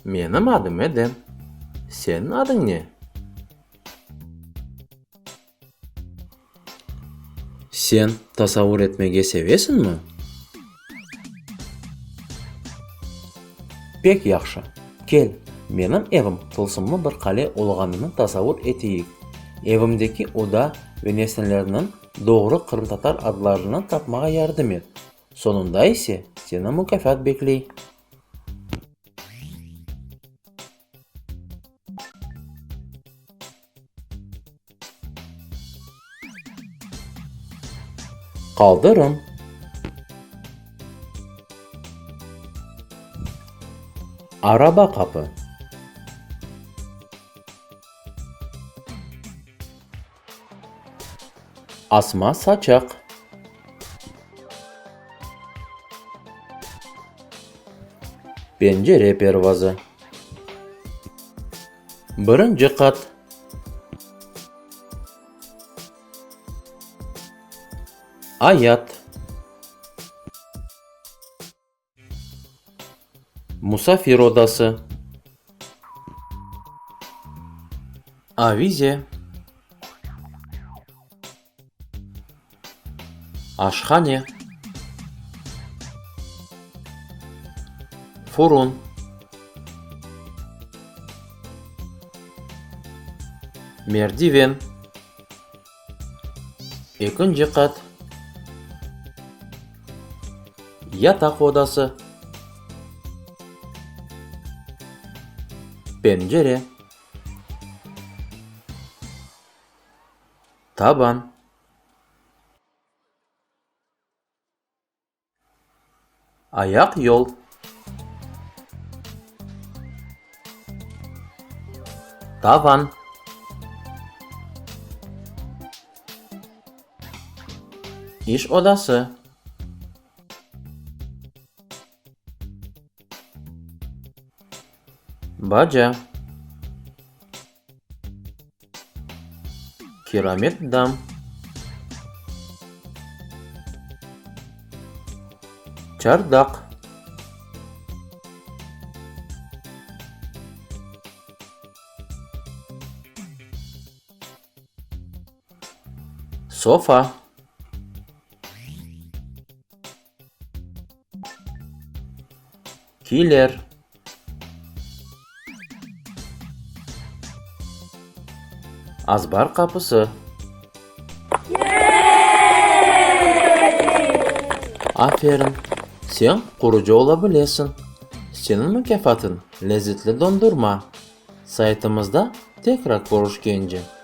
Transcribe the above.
Menim adım Edem. Seniñ adıñ ne? Sen tasavur etmege sevesiñmi? Pek yahşı. Kel, menim evim tılsımlı bir qale olğanını tasavur eteyik. Evimdeki oda ve nesnelerniñ doğru qırımtatar adlarını tapmağa yardım et. Soñunda ise seni mukâfat bekley. Qaldırım. Araba qapı. Asma saçaq. Pencere pervazı. Birinci qat. Ayat. Musafir odası. Avize. Aşhane. Furun. Merdiven. Ekinci qat. Yataq odası. Pencere. Taban. Ayaqyol. Tavan. İş odası. Baca. Kiramet dam. Çardaq. Sofa. Kiler. Azbar qapısı. Aferin! Sen qurucı ola bilesiñ. Seniñ mukâfatıñ, lezetli dondurma. Saytımızda tekrar körüşkence!